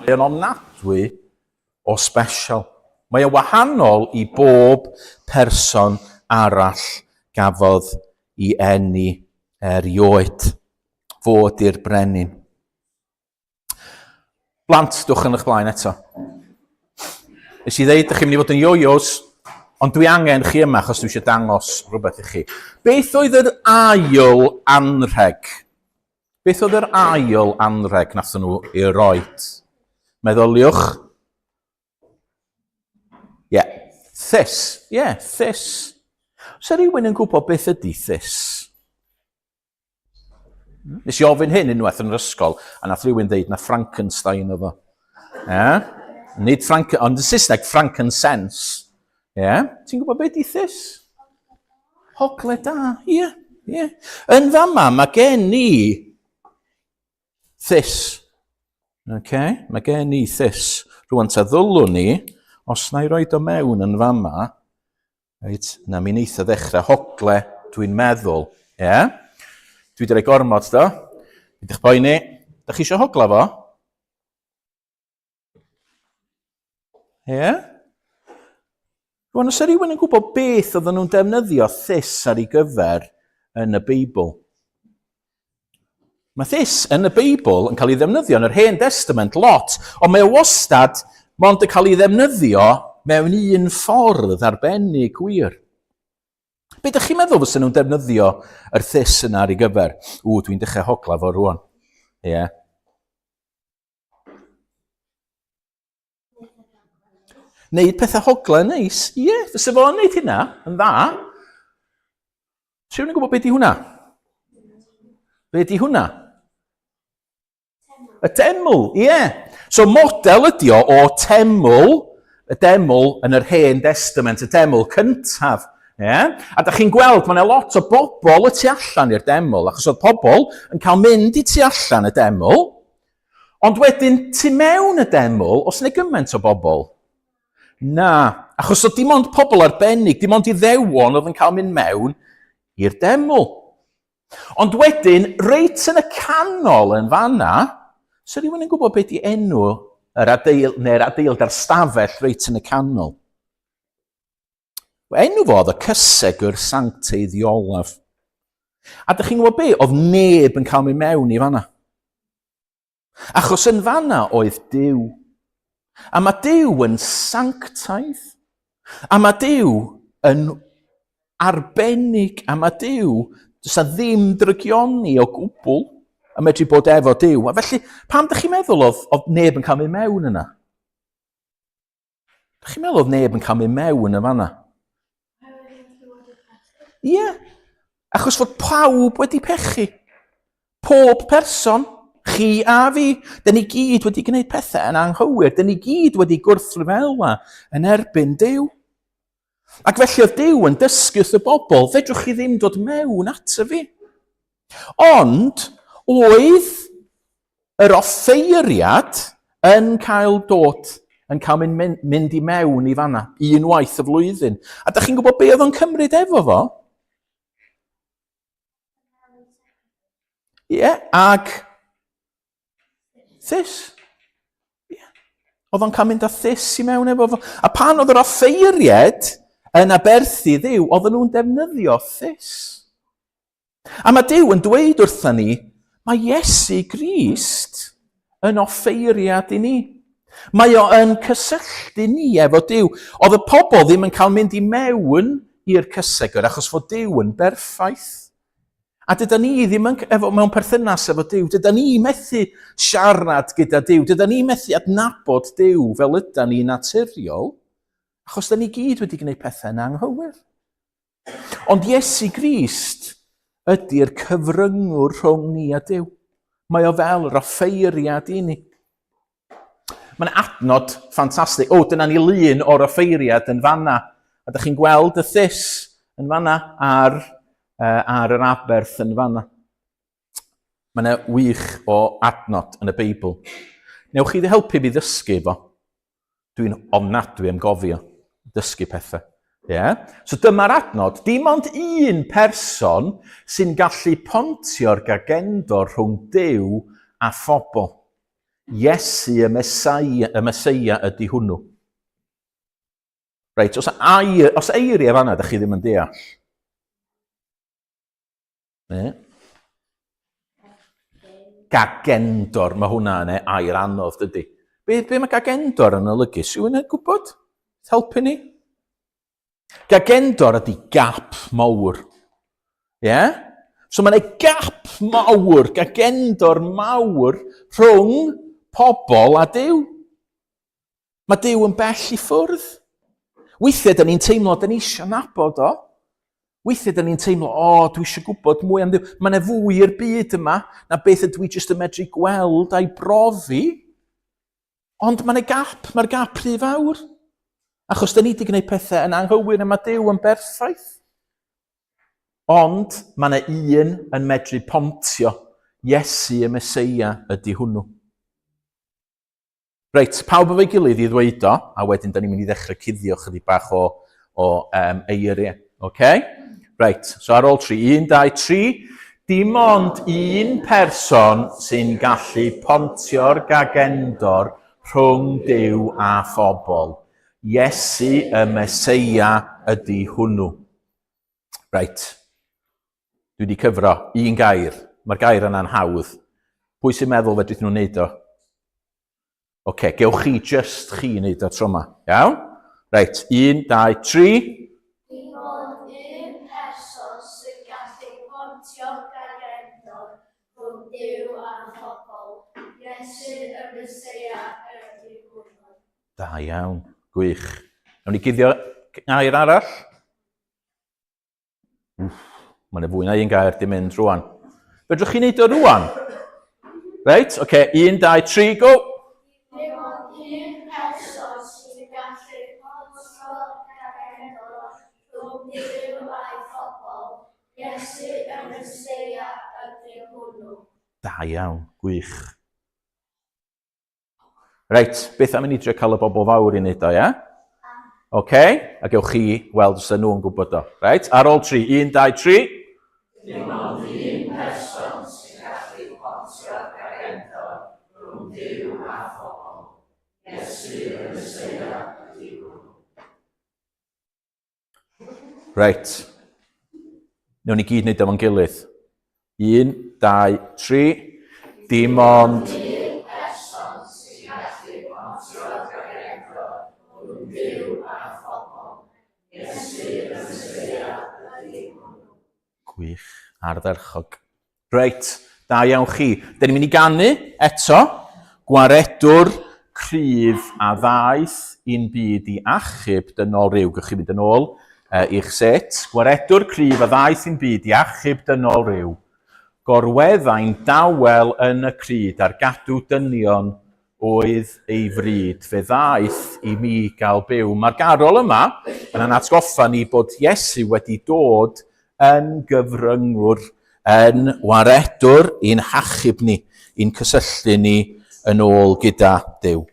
Mae o'n ofnadwy o special. Mae o'n wahanol i bob person arall gafodd i eni erioed. Fo ydy'r brenin. Blant, dwch yn eich blaen eto. Nes i ddeud, ydych chi'n mynd i fod yn yo-yos, ond dwi angen chi yma achos dwi eisiau dangos rhywbeth i chi. Beth oedd yr ail anrheg? Beth oedd yr ail anrheg nathon nhw ei roed? Meddyliwch. Ie. Yeah. Thys. Ie, yeah, thys. Oes rhywun yn gwybod beth ydy thys? Nes i ofyn hyn unwaith yn yr ysgol, a nath rhywun ddeud na Frankenstein oedd o. Yeah? Nid Frank, ond yn Saesneg, frankincense. Yeah? Ti'n gwybod beth di thys? Hogle da, ie. Yeah, ie. Yeah. Yn fama, mae gen i thys. Okay? Mae gen i thys. Rwan ta ddylwn ni, os na i roed o mewn yn fama, Reit, na mi neith o ddechrau hogle, dwi'n meddwl. Ie? Yeah? Dwi wedi rhoi gormod, do? Ydych poeni? Da chi eisiau hogla fo? Ie? Yeah? Rwan, os rhywun yn gwybod beth oedden nhw'n defnyddio thys ar ei gyfer yn y Beibl? Mae this yn y Beibl yn cael ei ddefnyddio yn yr Hen Destament lot, ond mae o wastad mond yn cael ei ddefnyddio mewn un ffordd arbennig gwir. Be ydych chi'n meddwl fysa nhw'n defnyddio yr this yna ar ei gyfer? Ww, dwi'n dechrau hogla fo rwan. Ie. Yeah. Neud pethau hogla yn neis. Ie, yeah, fysa fo'n neud hynna yn dda. Rhywun yn gwybod beth di hwnna? Be di hwnna? Y teml, ie. Yeah. So model ydi o o teml, y deml yn yr Hen Testament, y deml cyntaf. Yeah? A da chi'n gweld, mae yna lot o bobl y tu allan i'r deml, achos oedd pobl yn cael mynd i tu allan y deml, Ond wedyn, tu mewn y deml, os yna gymaint o bobl? Na, achos oedd dim ond pobl arbennig, dim ond iddewon oedd yn cael mynd mewn i'r deml. Ond wedyn, reit yn y canol yn fanna, so rhywun yn gwybod beth di enw yr adeil, neu'r adeilad a'r stafell reit yn y canol? Enw fo oedd y cysegr sancteiddiolaf. A dych chi'n gwybod be? Oedd neb yn cael mynd mewn i fanna. Achos yn fanna oedd Duw. A mae Duw yn sanctaidd. A mae Duw yn arbennig. A mae Duw, does na ddim drygioni o gwbl yn medru bod efo Duw. A felly, pam dych chi'n meddwl oedd, oedd neb yn cael mynd mewn yna? Dych chi'n meddwl oedd neb yn cael mynd mewn yn fanna? Ie. Yeah. Achos fod pawb wedi pechu. Pob person, chi a fi, dyn ni gyd wedi gwneud pethau yn anghywir. Dyn ni gyd wedi gwrthryfela yn erbyn Duw. Ac felly oedd Duw yn dysgu wrth y bobl, fedrwch chi ddim dod mewn ato fi. Ond oedd yr offeiriad yn cael dod, yn cael mynd, mynd, mynd i mewn i fanna, unwaith y flwyddyn. A da chi'n gwybod be oedd o'n cymryd efo fo? Ie, yeah, ag thys. Yeah. Oedd o'n cael mynd â thys i mewn efo fo. A pan oedd yr offeiried yn aberthu Dduw, oedden nhw'n defnyddio thys. A mae Duw yn dweud wrtha ni, mae Iesu Grist yn offeiriad i ni. Mae o yn cysylltu ni efo Duw. Oedd y pobl ddim yn cael mynd i mewn i'r cysegr achos fod Duw yn berffaith. A dyda ni ddim yn, efo, mewn perthynas efo Duw. Dyda ni methu siarad gyda Duw. Dyda ni methu adnabod Duw fel yda ni naturiol, achos da ni gyd wedi gwneud pethau yn anghywir. Ond Iesu Grist ydy'r cyfryngwr rhwng ni a Duw. Mae o fel yr offeiriad i ni. Mae'n adnod ffantastig. O, dyna ni lun o'r offeiriad yn fanna. A ydych chi'n gweld y thys yn fanna ar, uh, ar yr aberth yn fanna. Mae yna wych o adnod yn y Beibl. Newch chi helpu fi ddysgu fo? Dwi'n ofnadwy am gofio dysgu pethau. Yeah? So dyma'r adnod. Dim ond un person sy'n gallu pontio'r gagendor rhwng Duw a phobl. Iesu y Mesaia, y Meseia ydy hwnnw. Reit, os, air, os eiriau fanna, ydych chi ddim yn deall. Ne? Gagendor, mae hwnna yn air anodd, dydy. Be, be mae gagendor yn olygu? Sy'n yn gwybod? Helpu ni? Gagendor ydy gap mawr. Ie? Yeah? So mae'n ei gap mawr, gagendor mawr rhwng pobl a Duw. Mae Duw yn bell i ffwrdd. Weithiau, da ni'n teimlo, da ni eisiau nabod o. Weithiau, da ni'n teimlo, o, oh, dwi eisiau gwybod mwy am Dduw. Mae yna fwy i'r byd yma na beth ydw i jyst yn medru gweld a'i brofi. Ond mae yna gap, mae'r gap rhy fawr. Achos da ni wedi gwneud pethau yn anghywir a mae Duw yn berffaith. Ond mae yna un yn medru pontio. Iesu y Meseia ydy hwnnw. Reit, pawb efo'i gilydd i ddweud o, a wedyn da ni'n mynd i ddechrau cuddio chydig bach o, o um, eiriau. Okay? Reit, so ar ôl 3, 1, 2, 3, dim ond un person sy'n gallu pontio'r gagendor rhwng Duw a phobl. Iesu y Meseia ydy hwnnw. Reit, dwi wedi cyfro un gair. Mae'r gair yna'n hawdd. Pwy sy'n meddwl fedrith nhw'n neud o? Oce, okay, gewch chi just chi wneud o tro yma. Iawn? Reit, un, dau, tri. Dim ond un person sy'n gallu pontio'r gagendor rhwng Duw a phobl, Iesu y Meseia ydy hwnnw. Da iawn, gwych. Nawn ni guddio gair arall? Wff, mae yna fwy na un gair di mynd rwan. Fedrwch chi wneud o rwan? Reit, oce, okay. 1, 2, 3, go! Dim ond un person sy'n gallu pontio gagendor rhwng Duw a'i phobl, Iesu y Meseia ydy hwnnw. Da iawn, gwych. Reit, beth am i ni drio cael y bobl fawr i wneud o, ie? Oce, okay, a gewch chi weld os ydyn nhw'n gwybod o. Reit, ar ôl tri, un, dau, tri. Dim ond un person sy'n gallu pontio'r gagendor rhwng Duw a phobl, Iesu y Meseia ydy hwnnw. Reit. Newn ni gyd wneud efo'n gilydd. Un, dau, tri. Dim ond... Un person sy'n gallu pontio'r gagendor rhwng Duw a phobl, Iesu y Meseia ydy hwnnw. Gwych, ardderchog. Reit, da iawn chi. Da ni'n mynd i ganu eto. Gwaredwr cryf a ddaeth i'n byd i achub dynol ryw. Gewch chi fynd yn ôl uh, i'ch set. Gwaredwr cryf a ddaeth i'n byd i achub dynol ryw. Gorweddai'n dawel yn y cryd ar gadw dynion oedd ei fryd, fe ddaeth i mi gael byw. Mae'r garol yma yn ein atgoffa ni bod Iesu wedi dod yn gyfryngwr, yn waredwr i'n hachub ni, i'n cysylltu ni yn ôl gyda Duw.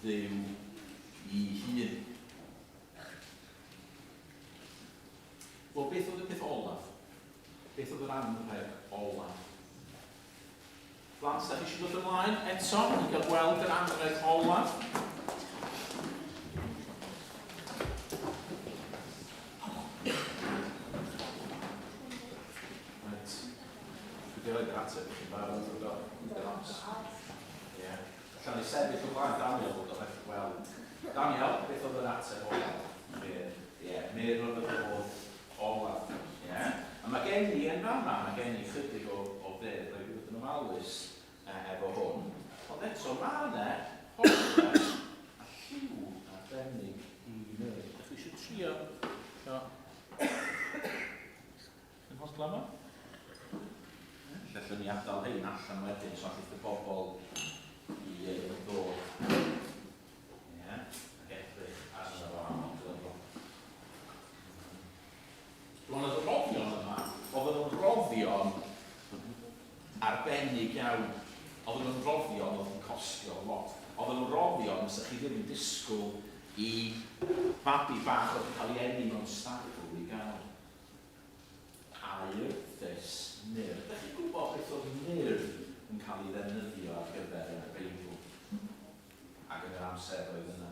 Dduw i hun. Wel, beth oedd y peth olaf? Beth oedd yr anrheg olaf? Blant, da chi eisiau dod ymlaen eto i gael gweld yr anrheg olaf? Reit. Dwi wedi rhoi yr ateb i chi'n barod, yn do? Ie. Allan ni sefyll o flaen Daniel bod o'n gallu gweld. Daniel, beth oedd yr ateb olaf? Myrrh. Ie, myrrh oedd y rhodd olaf. Ie. A mae gen i yn fan'na, mae gen i chydig o, o fyrrh, rhaid i fod yn ofalus efo hwn. Ond eto, mae yna hogle a lliw arbennig i myrrh. Ydych chi eisiau trio? Trio? Yn hogla yma? Felly allwn ni adael hein allan wedyn, so allith y bobl i ddod. Ie, ac edrych arno fo am ogla fo. Rwan oedd y roddion yma, oedden nhw'n roddion arbennig iawn. Oedden nhw'n roddion oedd yn costio lot. Oedden nhw'n roddion fysa chi ddim yn disgwyl i fabi bach oedd yn cael ei eni mewn stabl i gael. Aur, thus, myrrh. Ydych chi'n gwybod beth oedd myrrh yn cael ei ddefnyddio ar gyfer yn y Beibl ac yn yr amseroedd yna?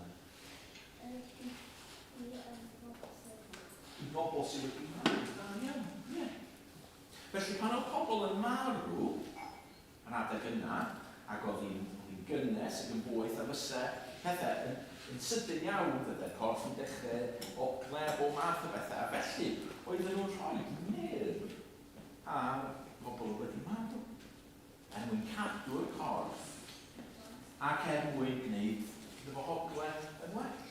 I bobl sydd wedi marw. Da iawn, ie. Felly pan oedd pobl yn marw, Yr adeg yna, ac oedd hi'n oedd hi'n gynnes ac yn boeth a fyse pethe yn yn sydyn iawn, fydde'r corff yn dechre ogle a bob math o bethe, a felly oedden nhw'n rhoi myrrh ar bobl oedd wedi marw, er mwyn cadw'r corff ac er mwyn gwneud iddo fo ogle yn well.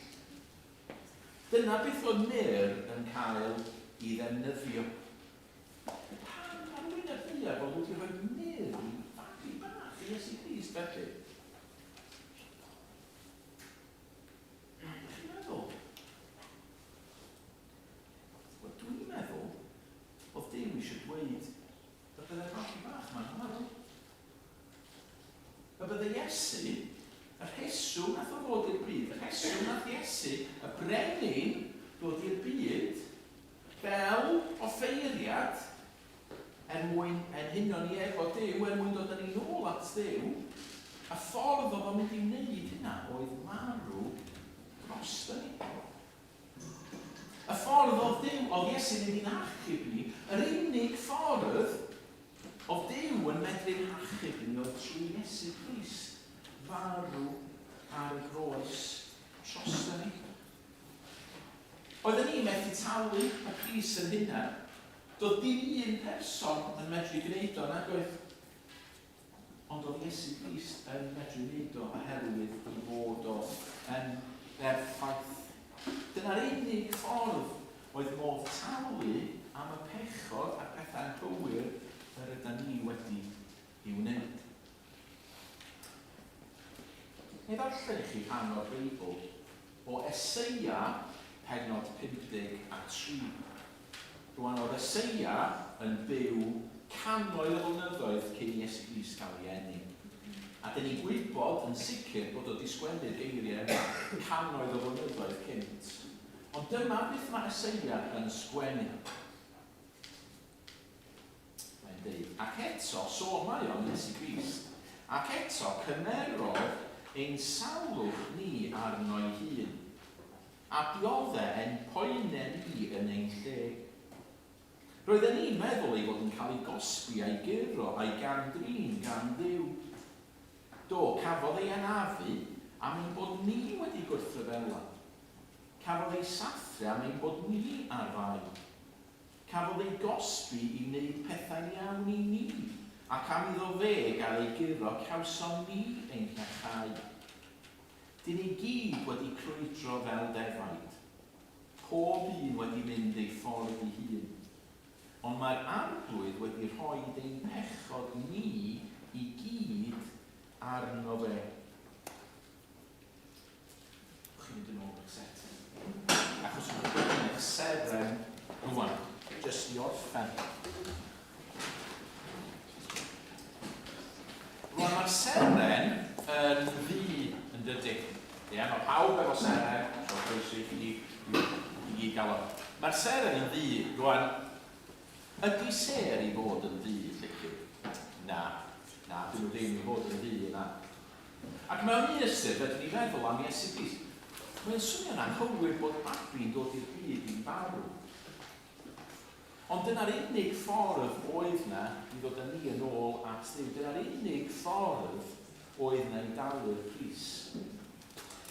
Dyna beth oedd myrrh yn cael ei ddefnyddio. Pam ar wyneb ddaear fod wedi rhoi myrrh i fabi bach i Iesu Grist felly? Be ydych chi'n meddwl? Wel, dwi'n meddwl oedd Duw eisiau dweud y byddai'r babi bach ma'n marw. Y bydde Iesu, y rheswm nath o ddod i'r byd, y rheswm nath Iesu, y brenin, dod i'r byd, Fel offeiriad, er mwyn ein huno ni efo Duw, er mwyn dod â ni nôl at Dduw, y ffordd oedd o'n mynd i wneud hynna oedd marw drosto ni. Y ffordd oedd Duw, oedd Iesu'n mynd i'n achub ni, yr unig ffordd oedd Duw yn medru'n hachub ni oedd trwy Iesu Grist farw ar y groes drosto ni. Oedden ni methu talu y pris yn hunan. Doedd dim un person yn medru gwneud o, nag oedd? Ond oedd Iesu Grist yn medru wneud o oherwydd ei fod o yn berffaith. Dyna'r unig ffordd oedd modd talu am y pechod a'r pethau anghywir yr ydan ni wedi ei wneud. Neu ddarllen i chi rhan o'r Beibl o Eseia pennod 53. Rwan oedd Eseia yn byw cannoedd o flynyddoedd cyn i Iesu Grist gael ei eni. A dyn ni'n gwybod yn sicr bod o 'di sgwennu'r geiriau yma cannoedd o flynyddoedd cynt. Ond dyma beth mae Eseia yn sgwennu. Mae'n deud, Ac eto, sôn mae o am Iesu Grist, ac eto cymerodd ein salwch ni arno'i hun, a diodde ein poene ni yn ein lle. Roedden ni'n meddwl ei fod yn cael ei gosbi a'i guro a'i gam-drin gan Dduw. Do, cafodd ei anafu am ein bod ni wedi gwrthryfela. Cafodd ei sathru am ein bod ni ar fai. Cafodd ei gosbi i wneud pethau'n iawn i ni, ac am iddo fe gael ei guro cawsom ni ein hiachau. Dyn ni gyd wedi crwydro fel defaid, pob un wedi mynd ei ffordd ei hun, ond mae'r Arglwydd wedi rhoid ein pechod ni i gyd arno fe. Chi'n mynd yn ôl i'ch set. Achos mae'n gwneud eich seren rwan, jyst i orffen. Rwan mae'r seren yn ddu yn dydy. Ie? Ie, mae pawb efo seren, so croeso i chi i, i gyd gael o. Mae'r seren yn ddu, rwan, ydy sêr i fod yn ddu, llechi? Na, na, dyn nhw ddim i fod yn ddu, na. Ac mewn un ystyr, fedrwn ni feddwl am Iesu Grist. Mae'n swnio'n anghywir bod babi'n dod i'r byd i farw. Ond dyna'r unig ffordd oedd 'na i ddod â ni yn ôl at Dduw. Dyna'r unig ffordd oedd 'na i dalu'r pris.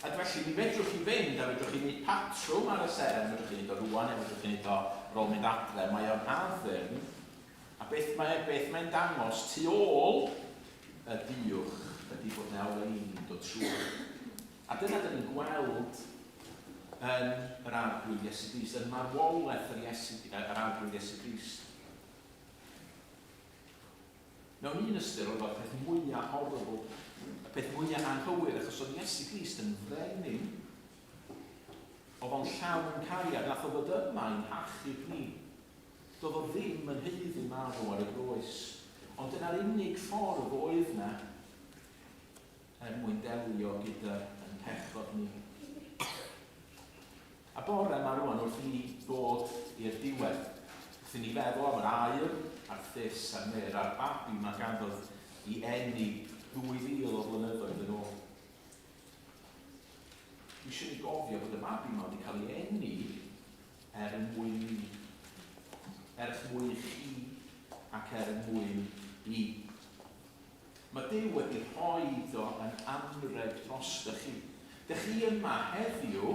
Ac felly, mi fedrwch chi fynd a fedrwch chi wneud patrwm ar y seren, fedrwch chi wneud o rŵan neu fedrwch chi wneud o ar ôl mynd adre. Mae o'n addurn, a beth mae, beth mae'n dangos tu ôl y duwch ydy bod 'na oleuni'n dod trwy. A dyna dyn ni'n gweld yn yr Arglwydd Iesu Grist, yn marwolaeth yr, Iesu, yr Arglwydd Iesu Grist. Mewn un ystyr, oedd o'r peth mwyaf horrible, y peth mwyaf anghywir, achos oedd Iesu Grist yn frenin. Oedd o'n llawn cariad, nath o ddod yma i'n hachub ni. Doedd o ddim yn haeddu marw ar y groes. Ond dyna'r unig ffordd oedd na er mwyn delio gyda yn pechod ni. A bore yma rwan wrth i ni ddod i'r diwedd, wrth i ni feddwl am yr aur a'r thus a'r myrrh a'r babi ma gafodd i eni 2000 o flynyddoedd yn ôl. Dwi eisiau ni gofio bod y babi ma wedi cael ei eni er mwyn ni, er eich mwyn chi ac er mwyn i. Mae Duw wedi rhoid o yn anrheg drostoch chi. Dych chi yma heddiw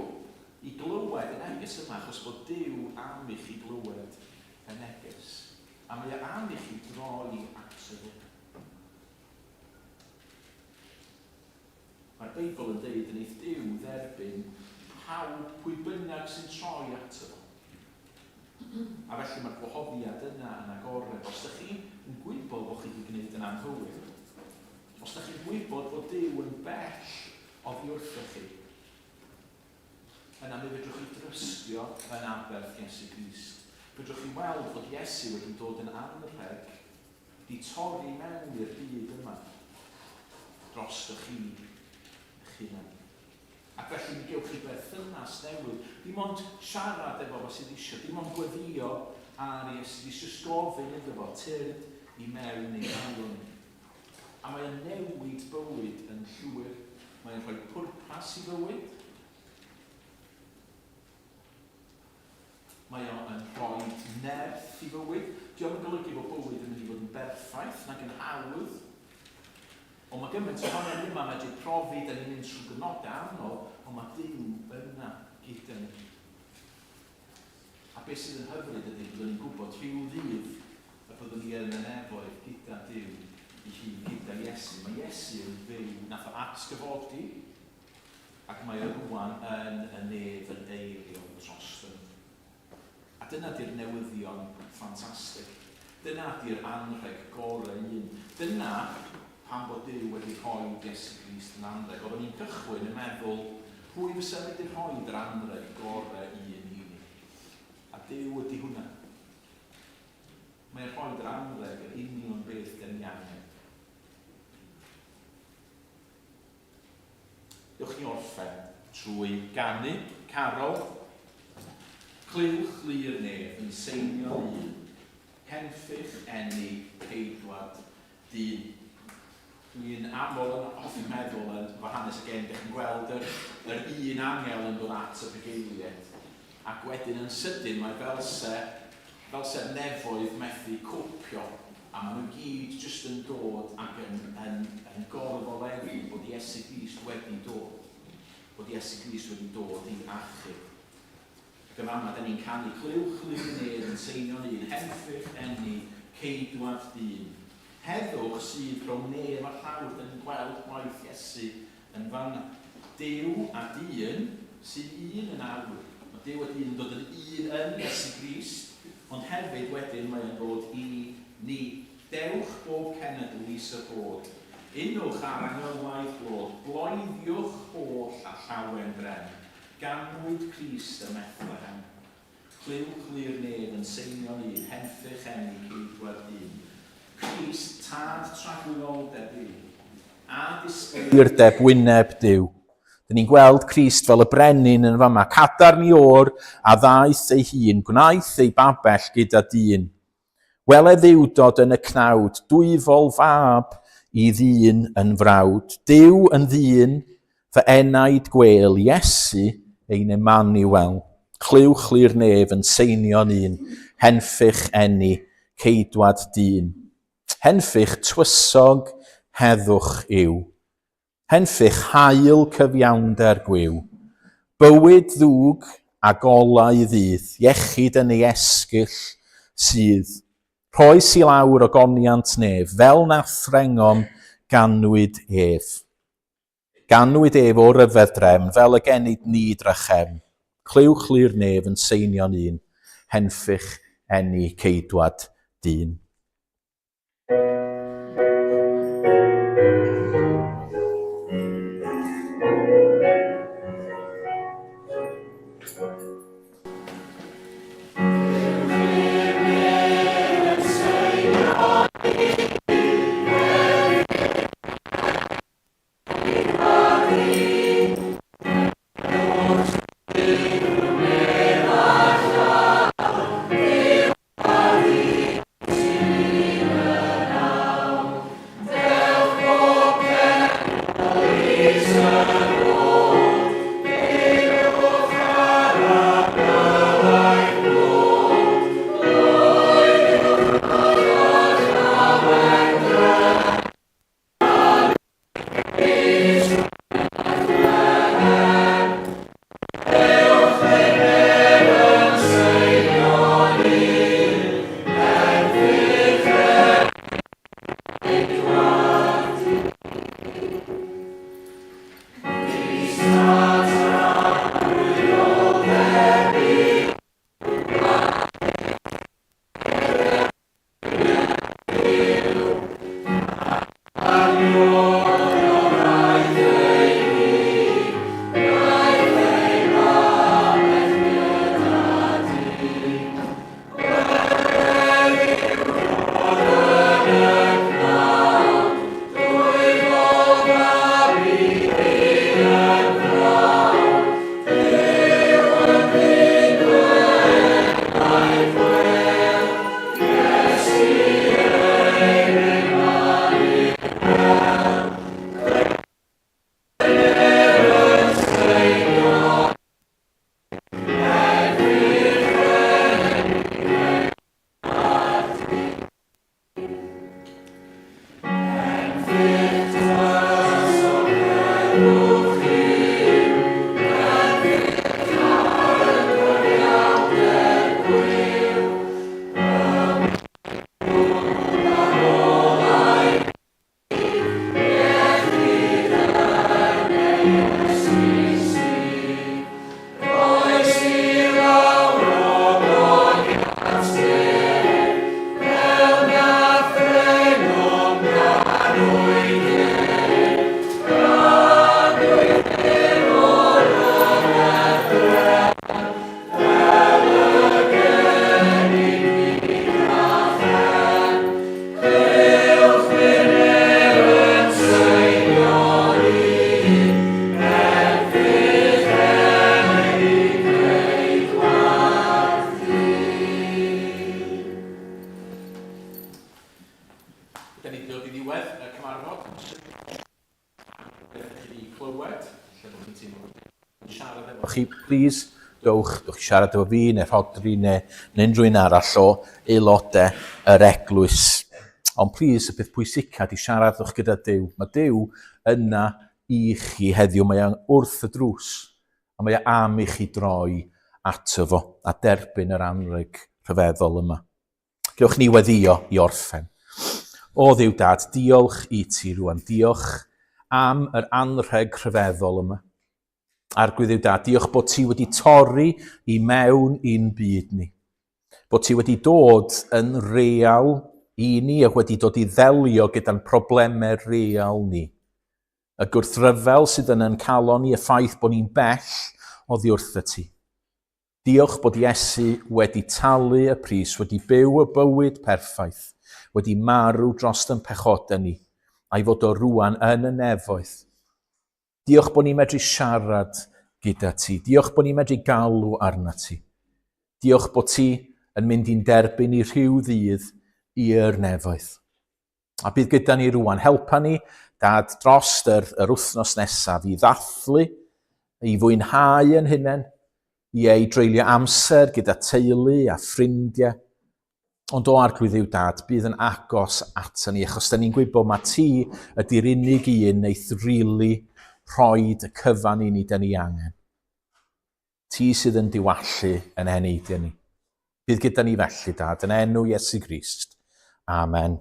i glywed y neges yma achos bod Duw am i chi glywed y neges. A mae o am i chi droi ato fo. Mae'r Beibl yn deud yn eith Duw dderbyn pawb pwy bynnag sy'n troi ato fo. A felly mae'r gwahoddiad yna yn agored. Os ydych chi yn gwybod bod chi wedi gwneud yn anghywir, os ydych chi'n gwybod bod Duw yn bell oddi wrthoch chi, yna mi fedrwch chi drystio yn aberth Iesu Grist. Fedrwch chi weld fod Iesu wedi dod yn anrheg, wedi torri mewn i'r byd yma drostoch chi eich hunan. Ac felly mi gewch chi berthynas newydd. Dim ond siarad efo fo sydd isio, dim ond gweddio ar Iesu Grist, jyst gofyn iddo fo, tyrd i mewn i'n nghalon i. A mae o'n newid bywyd yn llwyr. Mae o'n rhoi pwrpas i fywyd. Mae o yn rhoi nerth i fywyd. Dio'm yn golygu bod bywyd yn mynd i fod yn berffaith nag yn hawdd. Ond mae gymaint ohonon ni yma medru profi, da ni'n mynd trwy gyfnodau anodd, ond mae Duw yna gyda ni. A beth sydd yn hyfryd ydy byddwn ni'n gwybod rhyw ddydd y byddwn ni yn y nefoedd gyda Duw ei hun, gyda Iesu. Mae Iesu yn fyw, nath o atgyfodi, ac mae o rwan yn y nef yn eilio droston ni. A dyna 'di'r newyddion ffantastig. Dyna 'di'r anrheg gore un. Dyna pam bod Duw wedi rhoi Iesu Grist yn anrheg. Oedden ni'n cychwyn yn meddwl, pwy fysa wedi rhoid yr anrheg gore un i ni? A Duw ydi hwnna. Mae'n rhoid yr anrheg, yr union beth 'den ni angen. Dewch ni orffen trwy ganu carol Clywch lu'r nef yn seinio'n un, Henffych eni ceidwad dyn. Dwi'n aml yn hoffi meddwl yn fy hanes y gêm, dych chi'n gweld yr, yr un angel yn dod at y bugeiliaid, ac wedyn yn sydyn mae fel se, fel se'r nefoedd methu copio A maen nhw gyd jyst yn dod ac yn, yn, yn gorfoleddu bod Iesu Grist wedi dod. Bod Iesu Grist wedi dod i achub. Ac yn fama, da ni'n canu, clywch liw nef yn seinio'n un, henffych eni, ceidwad dyn. Heddwch sydd rhwng nef a llawr, da ni'n gweld gwaith Iesu yn fanna. Duw a dyn sy'n un yn awr. Mae Duw a dyn yn dod yn un yn Iesu Grist, ond hefyd wedyn mae o'n dod i ni. Dewch bob cenedl i Sir-bod, unwch ar angylaidd glod, bloeddiwch holl a llawen drefn, ganwyd Crist ym Methlehem. Clywch lu'r nef yn seinio'n un, henffych eni ceidwad dyn. Crist, tad tragwyddoldeb yw, a disgleirdeb wyneb Duw. Dyn ni'n gweld Crist fel y brenin yn fama, cadarn i o'r a ddaeth ei hun, gwnaeth ei babell gyda dyn. Wele dduwdod yn y cnawd, dwyfol fab i ddyn yn frawd. Duw yn ddyn, fy enaid gwêl, Iesu ein Emmanuel. Clywch lu'r nef yn seinio'n un, henffych eni, ceidwad dyn. Henffych twysog heddwch yw. Henffych haul cyfiawnder gwiw. Bywyd ddwg a golau ddydd, iechyd yn ei esgyll sydd. Rhoes i lawr ogoniant nef, fel na threngom ganwyd ef. Ganwyd ef o ryfedd drefn, fel y genid ni drachefn. Clywch lu'r nef yn seinio'n un, henffych eni ceidwad dyn. Da ni dod i ddiwedd y cyfarfod. Beth chi wedi clywed, lle bod chi'n teimlo bod siarad efo chi, please, dowch, dowch i siarad efo fi, neu Rhodri, neu, neu unrhyw un arall o aelodau yr eglwys. Ond please, y peth pwysica di siaradwch gyda Duw. Mae Duw yna i chi heddiw, mae o'n wrth y drws, a mae o am i chi droi ato fo a derbyn yr anrheg rhyfeddol yma. Gewch ni weddio i orffen. O Dduw Dad, diolch i ti rwan. Diolch am yr anrheg rhyfeddol yma. Arglwydd Dduw Dad, diolch bod ti wedi torri i mewn i'n byd ni. Bod ti wedi dod yn real i ni ac wedi dod i ddelio gyda'n problemau real ni. Y gwrthryfel sydd yn yn calon ni, y ffaith bod ni'n bell oddi wrthyt ti. Diolch bod Iesu wedi talu y pris, wedi byw y bywyd perffaith, wedi marw drost yn pechodau ni, a'i fod o rŵan yn y nefoedd. Diolch bod ni'n medru siarad gyda ti. Diolch bod ni'n medru galw arna ti. Diolch bod ti yn mynd i'n derbyn ni rhyw ddydd i'r nefoedd. A bydd gyda ni rwan. Helpa ni, Dad, dros yr, yr wythnos nesaf i ddathlu, i fwynhau yn hunain, i ei dreulio amser gyda teulu a ffrindiau. Ond o Arglwydd Dduw Dad, bydd yn agos ato ni, achos da ni'n gwybod mae ti ydy'r unig un wneith rili rhoid y cyfan i ni da ni angen. Ti sydd yn diwallu yn heneidiau ni. Bydd gyda ni felly, Dad, yn enw Iesu Grist. Amen.